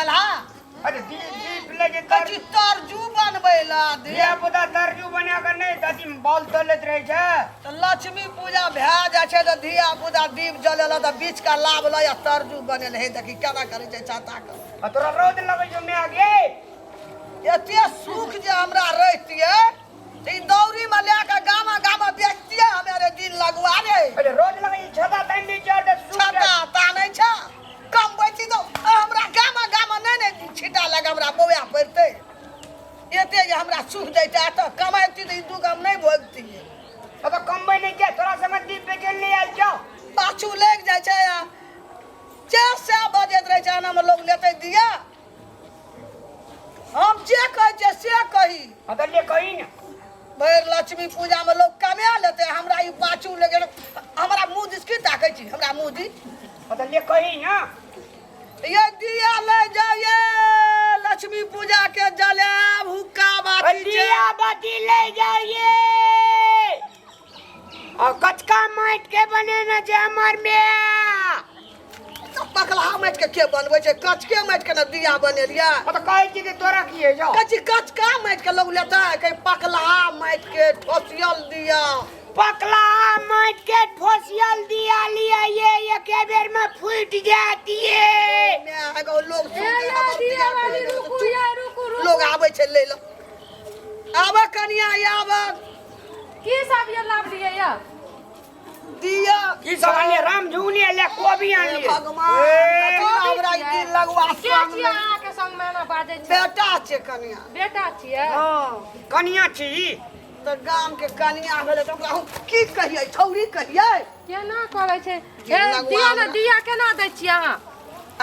बुझलहा? अरे दीप दीप ले जे तर कथी तरजू बनबै ला? धिया पुता तरजू बना कऽ नहि तऽ अथी बॉल तोलैत रहै छै। तऽ लक्ष्मी पूजा भए जाइ छै तऽ धिया पुता दीप जलेलक तऽ बीच का लाभ लऽ आ तरजू बनेल हे। देखी केना करै छै छाता के। आ तोरा रौद लगै छौ माय गे। एते सुख जे हमरा रहितियै तऽ ई दौरी मे लए कऽ गामा गामा बेचतियै हमे रे दिन लगुआ रे। अरे रौद लगै छै, छाता तानि दै छै तऽ सुख छाता तानै छै कमबै छी तऽ हमरा गामा गामा नहि ने छिटा लग हमरा बौआ पड़तै। एते जे हमरा सुख दैते तऽ कमाइती तऽ ई दुख हम नहि भोगतियै। अब कमबै नहि छै, तोरा संगे दीप बेचै लए नहि आयल छौ। पाछू लागि जाइ छै आ चे से बजैत रहै छै। एनामे लोक लेतै दिया? हम जे कहै छियै से कही। हाँ तऽ ले कही ने। भरि लक्ष्मी पूजामे लोक कमा लेतै, हमरा ई पाछू ले गेल। हमरा मुँह दिस की ताकै छी? हमरा मुँह दिस। हाँ तऽ ले कही ने। ये दिया ले जाइए, लक्ष्मी पूजा के जलायब, हुक्का बाती छै। दिया बाती ले जाइए और कचका माटि के बनेने छै हमर माय। तऽ पकलहा माटि के के बनबै छै? कचके माटि के ने दिया बनेलियै। हाँ तऽ कहै छी कि तोरा की होइ छौ? कहै छी कचका माटि के लोग लेतै? कहै पकलहा माटि के ठोसियल दिया। पकलहा माटि के ठोसियल दिया लिया ये एके बेर में फूटि जायत ये। माय एगो लोग ए सुनतै ये हमर दिया दिया वाली के रुकू चुप। ये रुकू रुकू। लोग आबै छै लै लए। आबऽ कनिया आबऽ। की सब ये लावलियै ये? दिया की सब आनलियै? राम झुगनी आनलियै, कोबी आनलियै। भगवान ए, कथी हमरा ई दिन लगवा के छियै अहाँके संग में एना बाजै छै? बेटा छै कनिया। बेटा छियै? हँ। कनिया छी। तऽ गाम के कनिया भेलै तऽ ओकरा हम की कहियै? छौरी कहियै? केना करै छै? दिन ए, लगवा दिया ने हमरा। दिया केना दै छियै अहाँ?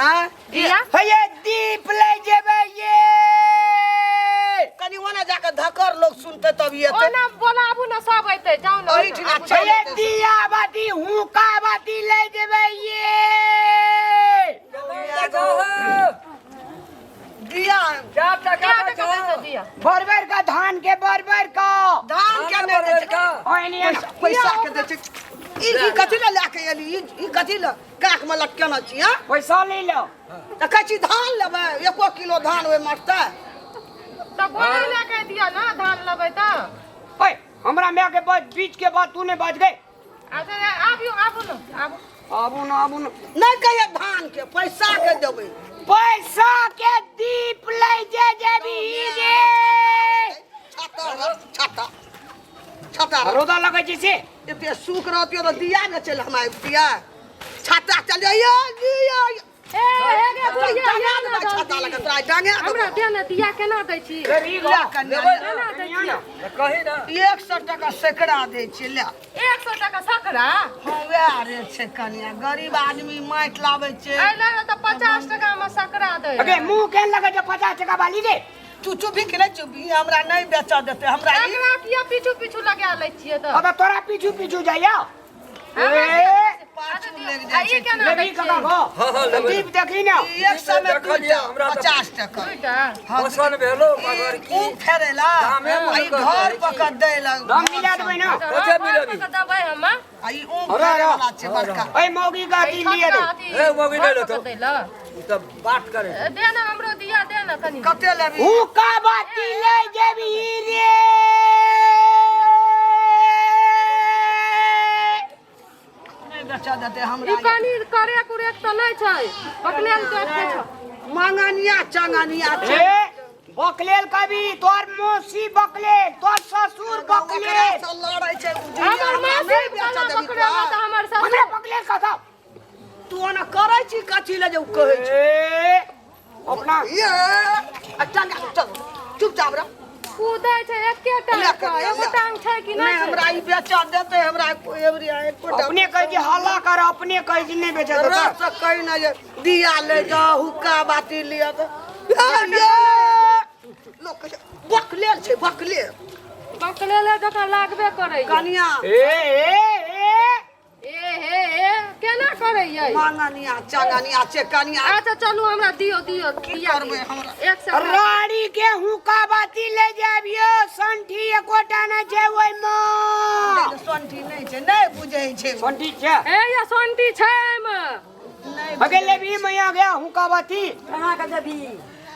आँय? दिया? हे ये दीप लै जेबै ये। कनि ओना जाके धकर लोग सुनते तब एतै। ओना बोलाबू ने सब एतै, जाउ ने। एहिठिना आबू। चलि हे ये एतै। दिया बाती हुक्का बाती लै जेबै ये। दिया क्या टका क्या टका दै छै दिया? बरबर का धान के बरबर का धान के नहि दै छै। ओए नहीं पैसा पैसा के दै छै। ई ई कथी लए लए के एली? ई ई कथी लए काख में लटकेने छी? हँ पैसा ले लो। तऽ कहै छी धान लेबै, एको किलो धान ओहि मरतै? तऽ बोरा लए के दिया ने धान लेबै तऽ। ओए हमरा माय के बात बीच के बात तू नहीं बाज गए। अच्छा आबियो आबू ने आबू। आबू ना आबू ना। नहीं कहिए धान के पैसा के देबै। पैसा के दीप ले जे जेबी रे। छाता रह, छाता छाता रह। रौदा लगै छै से। एते सुख रहतियो तऽ दिया ने चलि हम आबितियै। छाता चल जाइए दिया। ए हे गे बुढ़िया डंगा ये ना देबै छाता जल्दी। लगे तोरा डंगा हमरा देबौ। दे ने दिया केना दै छी? ले कन्या, ले। केना दै छी? कही ना। 100 टका सैकड़ा दै छियै ले। 100 टका सकरा? हाँ वएह रेट छै कनिया, गरीब आदमी माटि लाबै छै। अइला ने तऽ 50 टका मे सकरा दै। अगे मुंह केहन लगै छै 50 टका वाली रे? तू चुपी कि नहि चुपी? हमरा नहि बेचऽ देतै हमरा ई। एकरा किया पीछू पीछू लगा लै छियै तऽ? अब तोरा पीछू पीछू जाइया। हमरा ए, किया- पाछू अच्छा, लागि आ जाइ ई छै। केना दै लेबही छियै? कका गो? हाँ, हाँ, लेबै। दीप देखी ना। 100 मे देखलियै, दूटा हमरा तऽ 50 टका। दूटा? हाँ, पसंद भेलो मगर ई की ऊख फेरेला दामे आ ई मुँह घर कऽ पर के दै ला। दाम मिला देबै ना। अच्छा, कते हाँ, घर मिलेबी? पर के देबै हम। आ ई ऊख अरे, फेरे अरे। वाला छै बड़का। ओए मौगी का ई अथी लिए छोटका रे। अथी ए, मौगी नहि घर पर लेतौ। के दै लए। ई तऽ बात करे ए, दे ने हमरो दिया दे ने कनी। कते लेबही? हुक्का बाती ले जेबही रे। नहि बेचऽ देतै ई हमरा। कनी करे कुरेक तऽ नहि छै, बकलेल देख के छौ। मंगनिया चंगनिया छै। ए बकलेल कभी तोर मौसी बकलेल, तोर ससुर बकलेल। ओकरा से लड़ै छै उ दिया, हमर हमरा मासी नहि बेचऽ केना देबही बकलेल तोरा। तऽ हमर ससुर। हमरा बकलेल कथा। तू ओना करै छी कथी लए जे उ कहै छै? ए अपना ये आ टंगा चल चुपचाप रह। कूदै छै एकेटा ले कनिया, एगो ले। टांग छै कि नहि नहि छै? हमरा ई बेचऽ देतै हमरा एबरी एकोटा। अपने कहै छै हल्ला कर, अपने कहै छै नहि बेचऽ देतै। रस से कही ना जे दिया ले जाओ हुक्का बाती लिअ तऽ ये लोक कहै छै बकलेल छै बकलेल। बकलेले जकाँ लागबे करैया। कनिया ए ए ए ए हे ए केना करैया? मांगनिया चंगनिया छै कनिया। अच्छा चलू हमरा दियौ दियौ की दिया करबै दियौ। हमरा? 100 राड़ी के हुक्का बाती ले जाबियो, संठी एकोटा नहि छै ओहिमे। सोंठी नहि छै, नहि बुझै छै। संठी छै। ए या सोंटी छै एहिमे। अगे लेबी मैया गया हुक्का बाती केना के देबी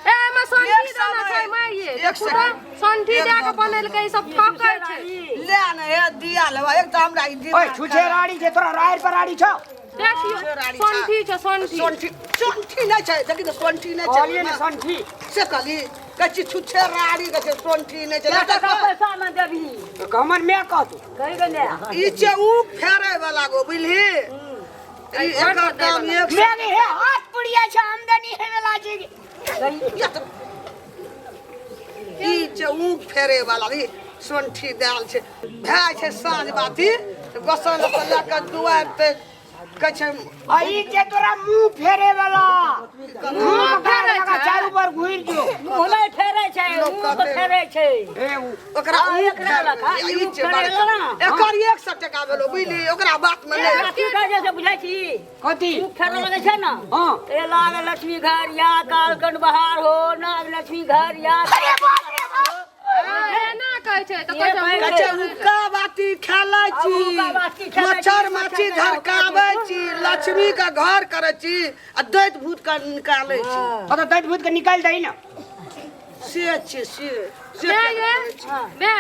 ए एमे संठी एक देना समय- छै माय एक सेकंड। संठी दए के बनेलकै ई सब ठकै छै ले ने हे दिया लेबा एक तऽ हमरा ई ओए दिमाग छुछे राड़ी छै तोरा राड़ पर राड़ी छौ देखियो संठी छै संठी सोंठी सोंठी नहि छै देखी तऽ सोंठी नहि छै कहलिए ने संठी से कहली कहै छी छुछे राड़ी कहै छै सोंठी नहि छै कए टका पैसा में देबी हमर मैं कहतू कही के ने ई छै ऊख फेरे वाला गो बुझली ई एकर दाम एक मैं के हे हाथ पुड़िया छै आमदनी हे वाला छै या तऽ ई छै ऊख फेरे वाला ई सोंठी देल छै भए छै साँझ बाती तऽ गोसाइन लऽ कऽ लए कऽ दुआरि तऽ कहै छै आ ई छै तोरा मुंह फेरे वाला मुंह फेरे लगा चारू पर घुर जो मुँह नहि फेरै छै लोक मुँह कहतै। फेरै छै ए उ ओकरा हाँ, ऊख एकरा लगा, फेरे- ई ई छै ऊख फेरे बड़का। वाला ना। एकर 100 टका भेलो बुझली ओकरा बात में नहि की कहै छै से बुझै छी कथी मुँह फेरऽ लगै छै ने हां ए लाग लक्ष्मी घर या कालकंड बहार हो नाग लक्ष्मी घर या अरे बाप रे बाप एना कहै छै तऽ कहै छै कहै छै हुक्का बाती खेलै छी हुक्का बाती खेलै छी, मच्छर माछी मच्छर झरकाबै छी लक्ष्मी के घर करै छी आ दैत भूत के निकालै छी हां तो दैत भूत के निकाल दही ना से छै से से मैं केना ये करै छी? मैं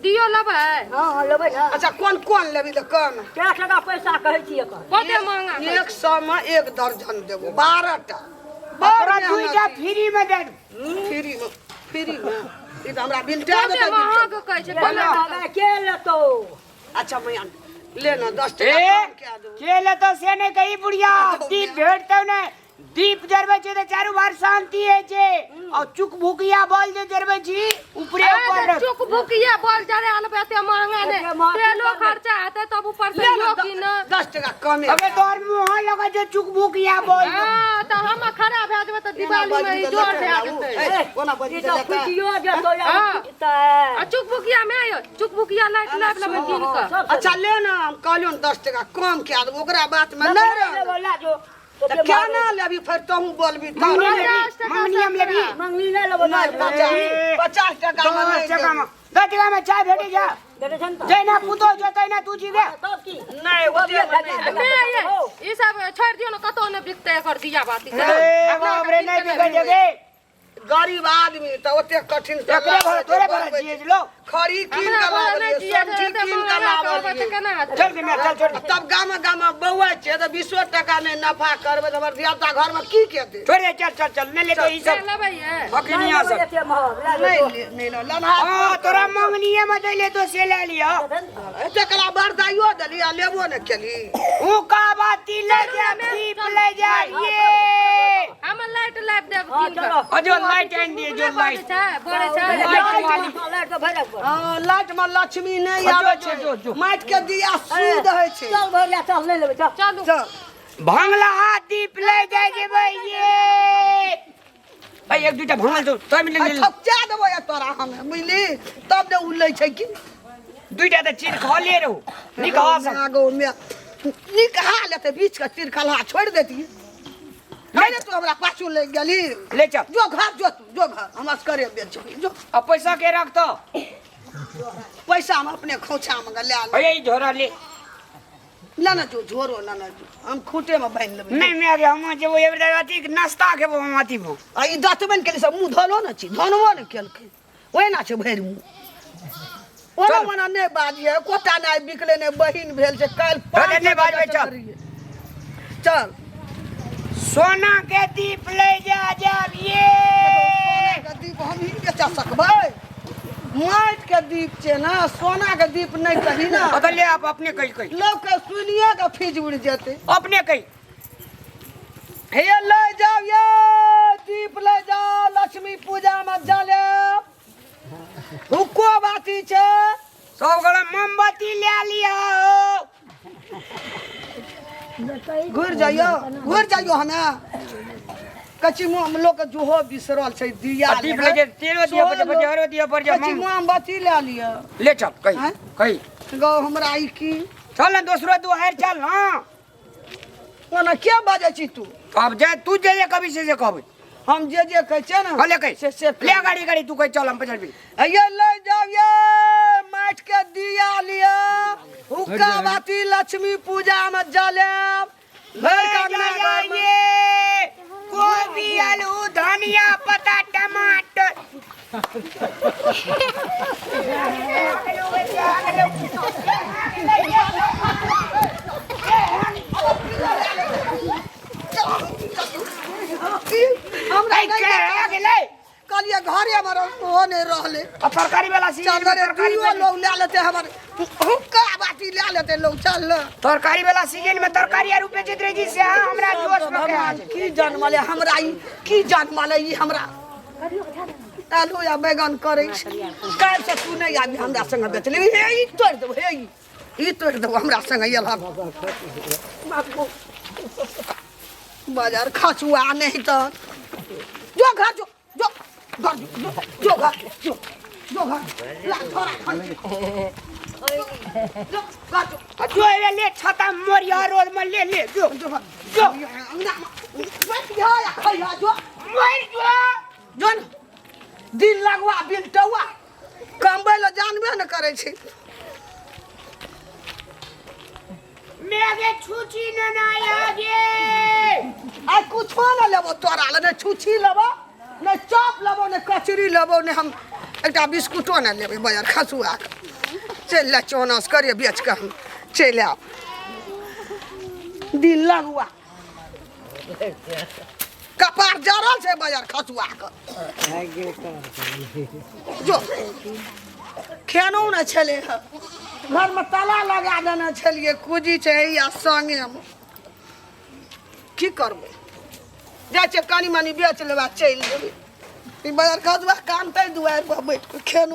दियो लेबै हँ हँ लेबै ने अच्छा कोन कोन लेबी तऽ कोन कए टका पैसा कहै छी एकर बहुते महंगा कहै छै। 100 मे एक दर्जन देबो 12 टा तोरा दुईटा फ्री में दे फ्री मे फ्री मे ई तऽ हमरा बिलटा बहुते देतै महग कहै छै केना कोना के लेतौ अच्छा मैया ले ना 10 टका ए कम कए देबो के ले तो से ने कही बुढ़िया दीप भेटतौ ने दीप जरबै छै तऽ चारू भार शांति होइ छै और चुक भुकिया बल जे जरबै छी ऊपरे ऊपर ए, रख चुक भुकिया बल जरे आलबै एते महंगा ने एते महग तेलो खर्चा हेतै तब ऊपर से ले ना यो की न 10 टका कमे अबे तोहर मुँह लगा जो चुक भुकिया बल हँ तऽ हम खड़ा भए जेबै तऽ दिवाली मे ई जोर भए जेतै ए, कोना बजी ई तऽ देतै फुटियो जेतौ या हाँ। फुटतै आ चुकभुकिया मे यौ चुकभुकिया लाइट लाबि लेबै कीन कऽ सब अच्छा ले ना हम कहलियौ ने 10 टका कम कए देबो ओकरा बात में नहि रह लेबो ला जो तऽ केना लेबी फेर तहूँ बोलबी तब मंगनी लेबी 50 टका मंगनी हम लेबी मंगनी नहि लेबो नहि 50 टका मे 10 नहि टका में देबो। 10 टका में चाय भेटे जा देने छन तऽ जैना पुतो जो तैना तू जीवे तब की नहि ओते मे नहि मे ये ई सब छोड़ि दियौ ने कतौ नहि बिकतै एकर दिया बाती ए बाप रे नहीं बिके जगे गरीब आदमी तऽ ओते कठिन से एकरे भर तोरे भर जिए लो खरी कीन हमरा कऽ घर नहि लाबलियै जिए सब्जी एते कीन कऽ महंगा कहबै तऽ लाबलियै केना हेतै चल के मैं चल छोड़ तब गाम गाम बौआ छै तऽ 20 टका नहि नफा करबै तऽ हमर धियापुता घरमे की खेतै छोड़ दे चल चल चल नहीं ले तो ई से सब लेबै ये फकिनिया सब एते महग ला नहि ले- नहि ले लन्हा हां तोरा मंगनीये में दे ले तो से ले लियो एते कला बरदाइयो देली आ लेबो नहि केली ऊ का बाती ले जा दीप ले जा ये हम लाइट लाबि देब हाँ, कीन कऽ चलो। अजो लाइट आन दिए जो लाइट छै बड़े छै लाइट वाली लाइट तऽ भरि राखबै। हँ लाइट मे लक्ष्मी नहि जो, आबै जो, जो, जो। छै माटि के दिया शुद्ध होइ छै चल भरिया चल नहि लेबै चल चलू चल भंगला हाथ दीप ले जाय जेबै ये भाई एक दुटा भंगल तो तोय मिल आ ठपचा देबो या तोरा हम बुझली तब ने उ लै छै कि दुईटा त चीर खा ले रहो निकहा सब आगो में निकहा लेते बीच के तिरखलहा छोड़ देती अरे तू हमरा पाछू ले गेली ले चल जो घर जो तू जो घर हम असकरे बेचबी जो अब पैसा के रख तो पैसा हम अपने खोछा में ले ले भैया ई झोरा ले ना ना जो झोरो ना ना जो हम खूटे में बांधि लेबै नहीं मैं आगे हम जेबो एबरे अथी नाश्ता खेबो हम अथी भो आ ई दतबन केली सब मुँह धोलो ने छी धोनबो ने केलकै ओहिना छै भरि मुँह ओना चल। ओना नहि बाजियै एकोटा नहि बिकलै नहि बहिन भेल छै काल्हि चल, पाँच नहि बाजबै, चल। चल सोना के दीप ले जा जाब ये सोना के दीप हम ही बेचा सकबै माटि के दीप छै ने सोना के दीप नहि कही ने बदल ले आप अपने कही कही लोक के सुनिए के फीज उड़ि जेतै अपने कही हे ले जाओ ये दीप ले जाओ लक्ष्मी पूजा में जले हुक्को बाती छै सब गोड़ा मोमबत्ती ले लियो घुरि जाइयो घुरि जाइयो हमे कची मोम लोक के जोहो बिसरल छै दिया आ दीप ले जे तेलो दिया पर जे हरो दिया पर जे कची मोमबत्ती ले लिअ ले चल कही आँय? कही गौ हमरा ई की चल ना दोसरो दुआर चल ना ओना के बाजै छी तू अब जे तू जे जे कभी से जे कहबै हम जे जे कहै छियै ने ले कही से से ले गाड़ी गाड़ी तू कही चल हम पैसा भी ये ले जाओ ये माटि के दिया लिअ हुक्का बाती लक्ष्मी पूजा में जलेब भरि कऽ अंगना घरमे ये गोभी आलू धनिया पत्ता टमाटर। हमरा ऐ, नहि के आ गेलै? कहलियै घरे हमर ओहो नहि रहलै। आ तरकारी वाला सीजन चल में रे, तरकारी दुइयो लोग लए लेतै, हमर हुक्का बाटी लए लेतै लोग। चल ने। तरकारी वाला सीजन में तरकारी आर बेचैत रहे छी से अहाँ हमरा जोश में के भगवान की जनमलै हमरा, ई की जनमलै ई हमरा? आलू या बैगन करै छै। काल्हि से तू नहि आबी हमरा संगे बेचले। हे, ई तोड़ि देबो, हे, ई तोड़ि देबो। हमरा संगे एलहक बाजार खचुआ नहि तऽ जो घर जो, जो घर जो, जो, जो घर जो, जो घर ला थोड़ा खा जो घर जो। आ जो एबे ले छाता मोरिया रोड में ले ले जो जो घर जो। अंगना में बैठ जा या खइहा जो। मर जो। जो ने दिन लगवा बिलटौआ कमबै लए जानबे ने करै छै। मेगे छुची न ना आगे। आइ कुछो ने लेबो तोरा लए, नहि छुच्छी लेबो, नहि चॉप लेबो, नहि कचरी लेबो, नहि हम एकटा बिस्कुटो नहि लेबै। बजार खसुआके चलि ले, चौनस करिए बेच कऽ हम चलि आयब। दिन लगुआ कपार जरल छै बजार खसुआके। जो खेनो ने छलै हँ, घरमे ताला लगा देने छलियै, कुजी छै या संगेमे। की करबै, जाइ छियै कनि मनि बेच लेबै आ चलि जेबै। ई बजार खसुआ कानतै दुआरि पर बैठ कऽ खेनो।